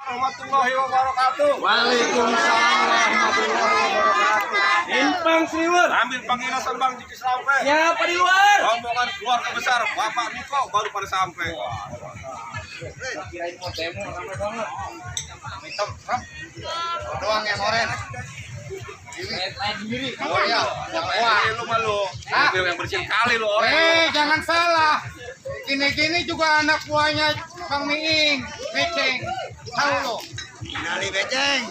Warahmatullahi wabarakatuh. Waalaikumsalam warahmatullahi wabarakatuh. Impang Sriwer, ambil panggilan Bang Jiki sampai. Siapa di luar? Rombongan keluarga besar Bapak Niko baru pada sampai. Kirain mau demo ramai banget. Hitam, doang yang oren. Lain sendiri. Oh iya, lu malu. Yang bersih kali lu oren. Jangan salah. Gini-gini juga anak buahnya Bang Miing, Beceng. Tahu lo? Nali beceng.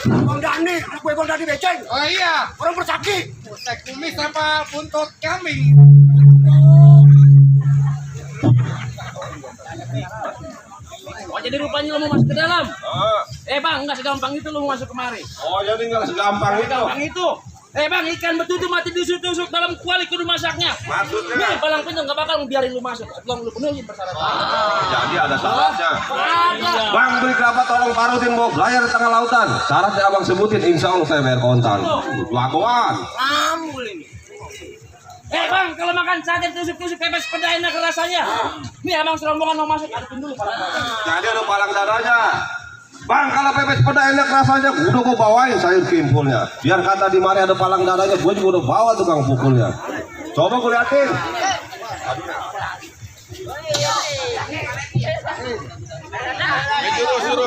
Bang Dani, anak gue Bang Dani Beceng. Oh iya, orang bersaki. Busek kumis sama buntut kambing. Oh jadi rupanya lo mau masuk ke dalam? Bang, nggak segampang itu lo mau masuk kemari. Oh jadi nggak segampang itu. Bang itu. Bang, ikan betutu mati tusuk-tusuk dalam kuali kudu masaknya. Maksudnya? Nih, palang pinjang nggak bakal biarin lu masuk. Sebelum lu penuhin persyaratan. Jadi ada syaratnya. Ada. Bang beri kelapa tolong parutin bawa belayar di tengah lautan. Syaratnya abang sebutin, insya Allah saya bayar kontan. Lakuan. Ambul ini. Bang, kalau makan sate tusuk-tusuk pepes peda enak rasanya. Nih abang serombongan mau masuk, adepin dulu palang. Jadi ada palang dadanya. Bang, kalau pepes peda enak rasanya, udah gua bawain sayur kimpulnya. Biar kata di mari ada palang dadanya, gua juga udah bawa tukang pukulnya. Coba gua liatin.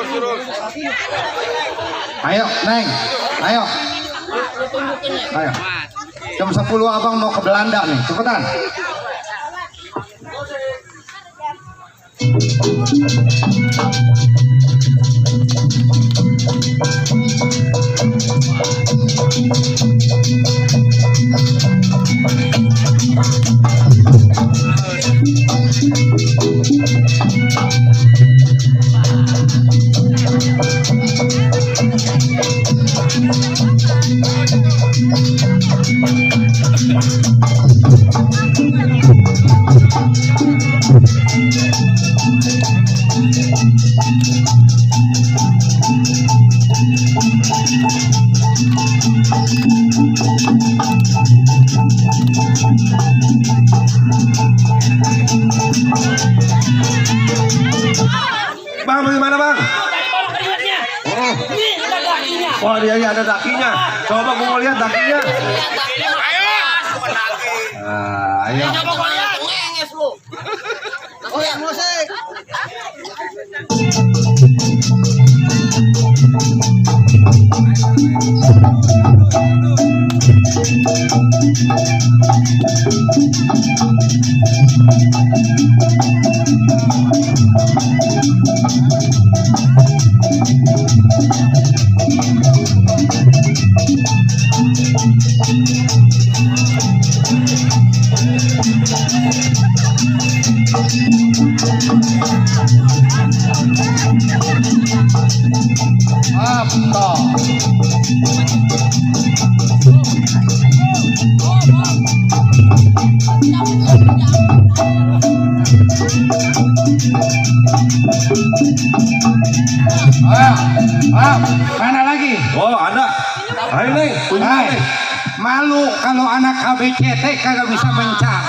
Suruh. Ayo, Neng. Ayo. Ayo. Jam 10 abang mau ke Belanda nih. Cepetan. Bang, bagaimana bang? Nih, ada dakinya. Wah, dia ada dakinya. Coba gua mau lihat dakinya. Ayo. Coba gua lihat. Ngenges lu. Oh ya, musik. Apa? Mana lagi? Oh, ada. Ayo nih, Hai, malu kalau anak KBCT kagak bisa mencak.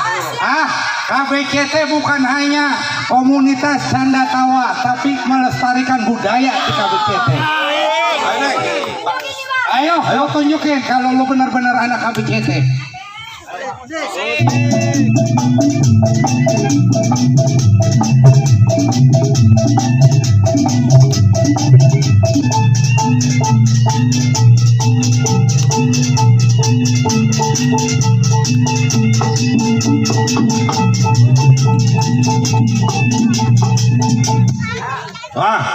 KBCT bukan hanya komunitas canda tawa, tapi melestarikan budaya di KBCT. Ayo tunjukin kalau lu benar-benar anak KBCT.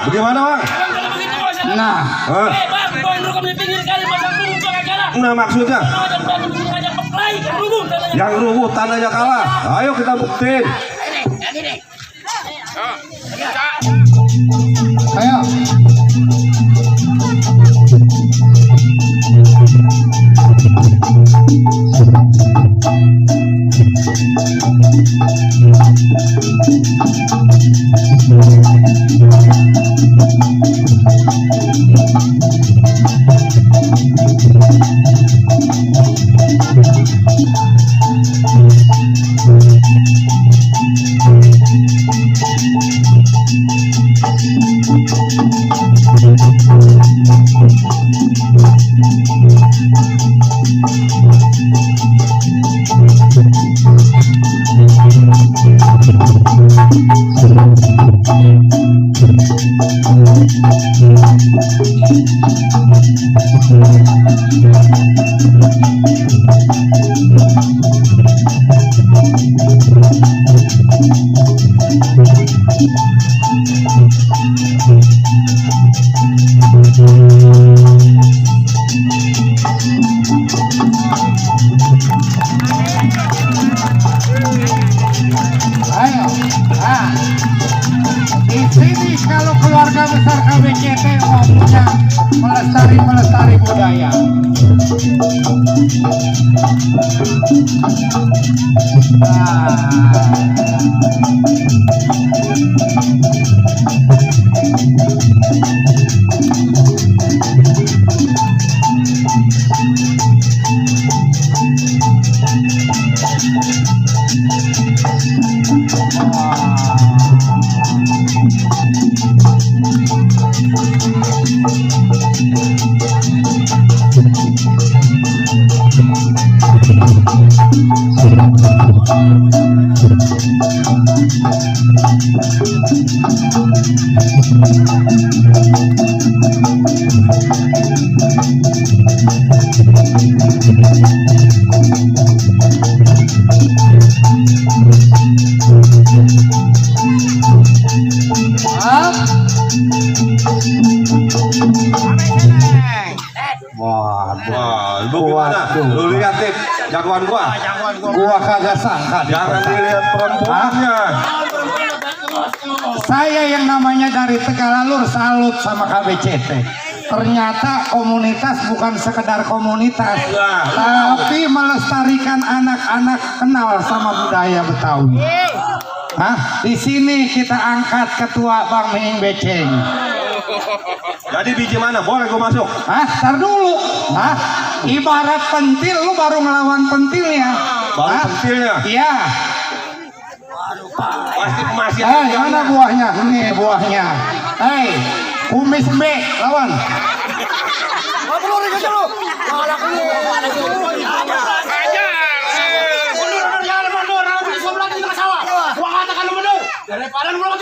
Bagaimana bang? Nah, Bang, poin rukun di pinggir kali pasang rubuh jangan kalah. Nah maksudnya? Yang rubuh tandanya kalah. Ayo kita buktiin. ayo. Ayo, di sini kalau keluarga besar KBCT ngomongnya melestari budaya. Wah, lu gimana? Lu lihat tip jagoan gua. Gua kagak sangka. Jangan dilihat perempuannya. Saya yang namanya dari Tegalalur salut sama KBCT. Ternyata komunitas bukan sekedar komunitas, tapi melestarikan anak-anak kenal sama budaya Betawi. Di sini kita angkat ketua Bang Miing Beceng. Jadi biji mana? Boleh gua masuk? Tar dulu. Ibarat pentil, lu baru ngelawan pentilnya. Baru pentilnya? Iya. Pasti masih Mana buahnya? Ini buahnya. Kumis B, lawan. Daripada lu belum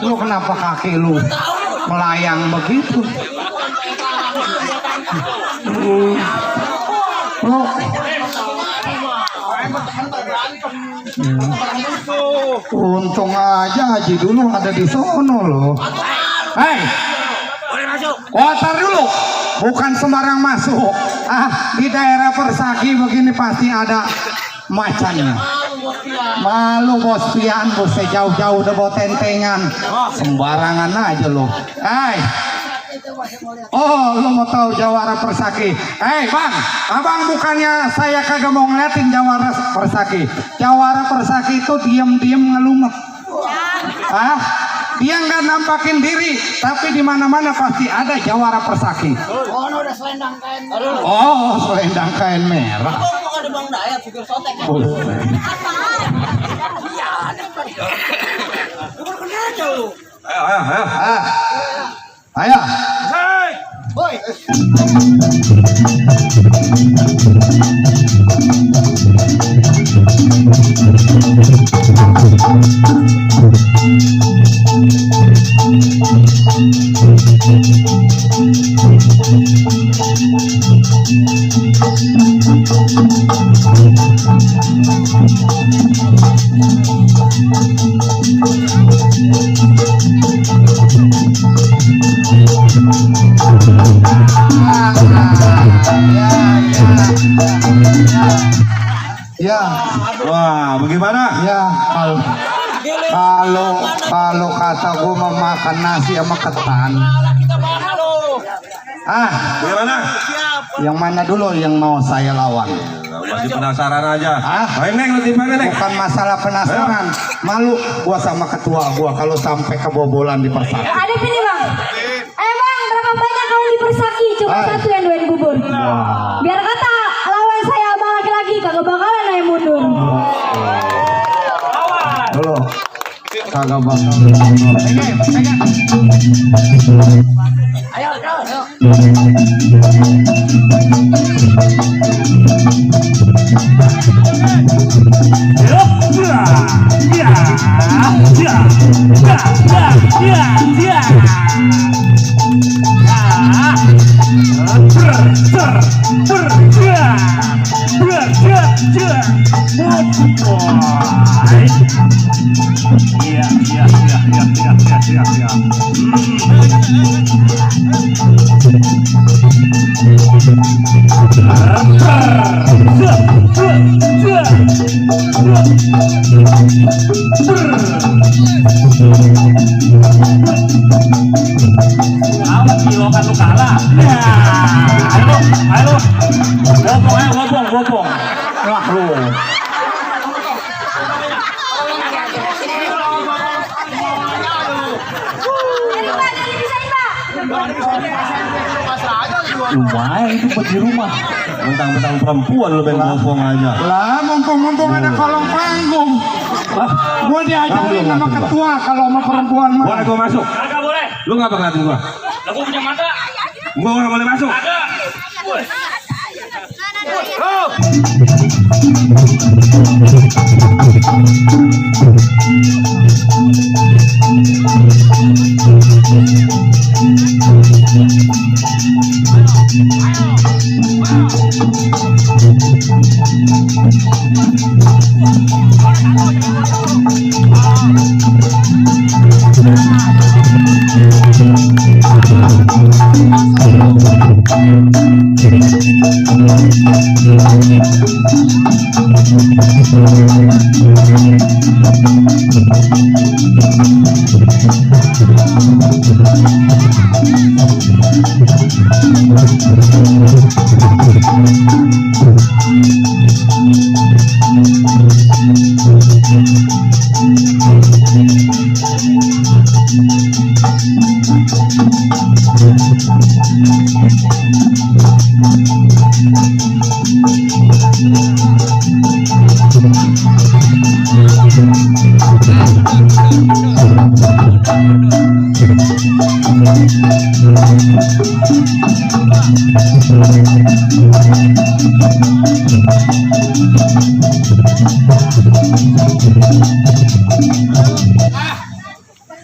Lu kenapa kaki lu melayang begitu? Untung aja Haji dulu ada di sono loh. Kotor dulu, bukan sembarang masuk. Di daerah Persaki begini pasti ada macannya. Malu bos pian, bos jauh-jauh udah bawa tentengan. Sembarangan aja lo. Oh, lo mau tahu Jawara Persaki? Bang, abang bukannya saya kagak mau ngeliatin Jawara Persaki. Jawara Persaki itu diam-diam ngelumek. Dia nggak nampakin diri, tapi di mana-mana pasti ada Jawara Persaki. Udah selendang kain. Oh, selendang kain merah. Kok ada Bang Dayat figur sotek. Ayo. Boy. Ya. Wah, bagaimana? Ya, kalau kata gue mau makan nasi sama ketan. Kita mana lo? Bagaimana? Yang mana dulu yang mau saya lawan? Masih penasaran aja. Main Neng, lu timbangan Neng. Bukan masalah penasaran. Malu gua sama ketua gua kalau sampai kebobolan di Persaki. Ada sini bang. Bang, berapa banyak kau di Persaki? Cuma satu yang doain bubur. Biar kata lawan saya abang laki-laki kagak bakalan naik mundur. Dulu. Kagak bakal. Ayo. Kan lu kalah. Ayo. Ngobong. Wah lu. Lumayan itu buat di rumah. Mentang-mentang perempuan lu pengen ngomong aja. Lah, mumpung ada kolong panggung. Gua diajarin sama ketua kalau sama perempuan mah. Boleh gua masuk? Kagak boleh. Lu ngapa ngeliatin gua? Lah gua punya mata. Gua nggak boleh masuk. Ada.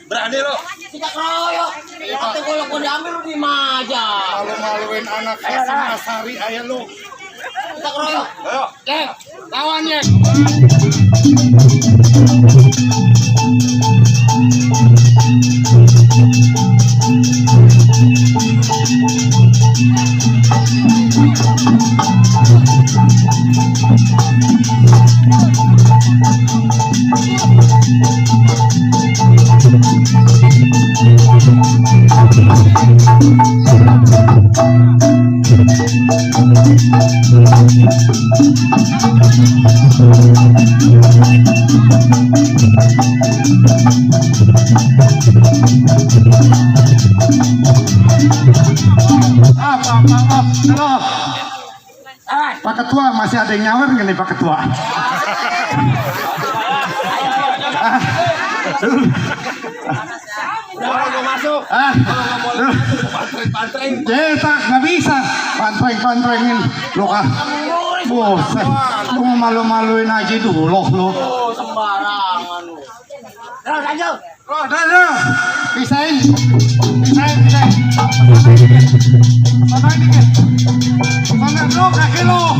Berani lo? Tidak keroyok. Tapi kalau kau diambil lu diem aja. Kalau maluin anak SMA Sari ayo lu. Kita keroyok. Ayo. Lawannya. Halo. Pak Ketua masih ada yang nyawer nggak nih Pak Ketua? Kalau masuk, pantring. Nggak bisa pantrengin lo kah? Bosan, lu malu-maluin aja dulu lo. Sembarangan lu. Terus lanjut. Dah, pisahin. Mana lo kaki lo?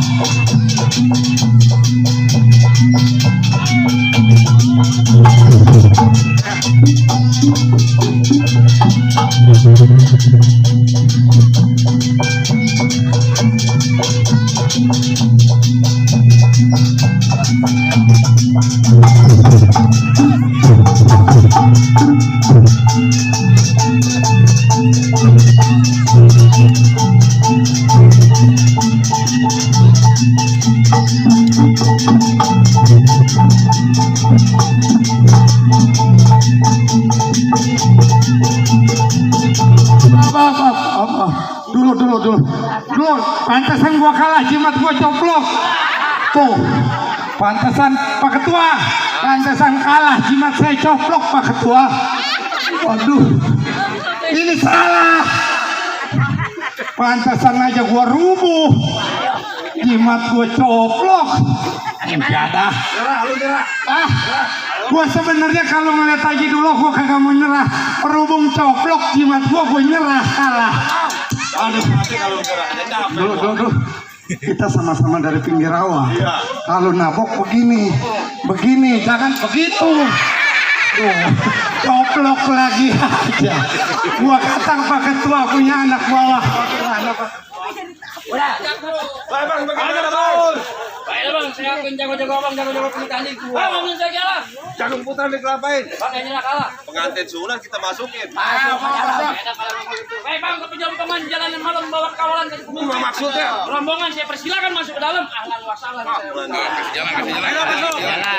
Dulu, pantesan gua kalah, jimat gua coplok. Tuh, pantesan Pak Ketua, pantesan kalah, jimat saya coplok Pak Ketua. Waduh, ini salah. Pantesan aja gua rubuh, jimat gua coplok. Enggak. Gua sebenarnya kalau ngeliat aja dulu gua kagak mau nyerah. Perhubung coplok jimat gua nyerah kalah. Aduh, dulu. Kita sama-sama dari pinggir rawa. Kalau nabok begini, jangan begitu. Tuh, coplok lagi aja. Gua kata Pak Ketua punya anak bawah. Udah. Bang, bagaimana bang? Baiklah bang, saya akan jago-jago abang, jago-jago penikahan itu. Bang, saya kalah. Jagung putar dikelapain. Bang, yang nyerah kalah. Pengantin sunat kita masukin. Masuk ke dalam. Baik bang, tapi jangan paman jalan malam bawa kawalan dari kuburan. Apa maksudnya? Rombongan saya persilakan masuk ke dalam. Ahlan wa sahlan. Kasih jalan. Jalan.